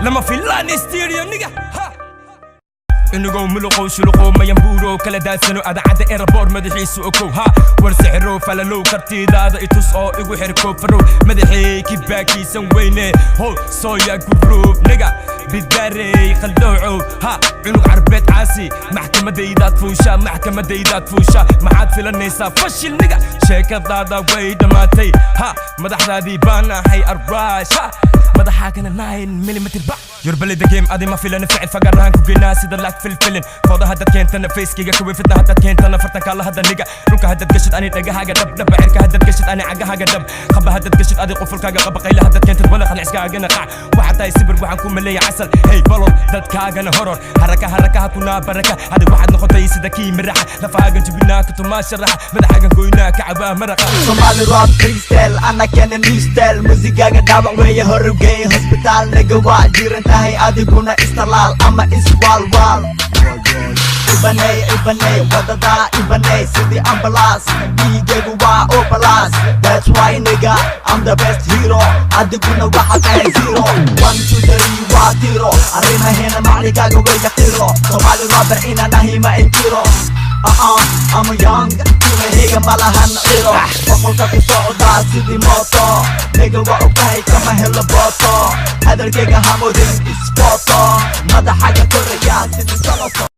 Lama filaan stereo, nigga, ha. Inugow muluqow shuluqow mayambuurow kala daadsano adacadda eraboor madaxiisu okow ha. War sixirow falalow, kartidaada itus oo igu xir koofarow, madaxey kibaakiisan weyne how sooya group, nigga, bidaarey khaldowcow ha. Cunug carbeed caasi, maxkamadaydaad fuusha, maxkamadaydaad fuusha. Maxaad filanaysaa? Fashil, nigga, sheekadaada way dhammaatay ha. Madaxdaadii baan ahay, araash ha, madaxaagana 9 millimeter ba. You're the game, adi ma filana ficil fagarahan ku geynaa sida laag filfilin fooda. Haddaad keentana facekayga kuwi fitna, haddaad keentana fartanka la hadda, nigga. Dhulka haddaad gashid, ani dhagahaaga dhab dhab. Cirka haddaad gashid, ani cagahaaga dhab qaba. Haddaad gashid, adi qufulkaaga qaba. Qayla haddaad keentid, wala qaniciskaagana qac. Waxaa tahay sibir, waxaan ku maleeya casal. Hey bolol, dadkaagana horor haraka harakaha kunaa baraka. Adig waxaad noqotay sida kii miraxa, lafahaagan jubinaa kutumaa sharaxa, madaxaagan goynaa kacabaa maraqa. Somali rap freestyle, ana keena new style. Muusigaaga dhaawac weeye, horugey hospital. Nigga, waa jiran tahay adiguna, istalaal ama iswaalwaal. Ibaney, ibaney, wadadaa ibaney sidii ambulance. Dhiigaygu waa O plus, that's why, nigga, I'm the best hero. Adiguna waxaad tahay zero. One, two, three, waa tiro. Arrimaheena macligaaga way yaqiro. Somali rapper inaan ahi ma inkiro. Uh-uh, I'm a young, timahayga ma lahan ciro. 100-ka ku socdaa sidii mooto. Nigga, waa ogtahay kama helo booto. Hadalkayga hamodin isbooto. Madaxaga koraya sidii soloto.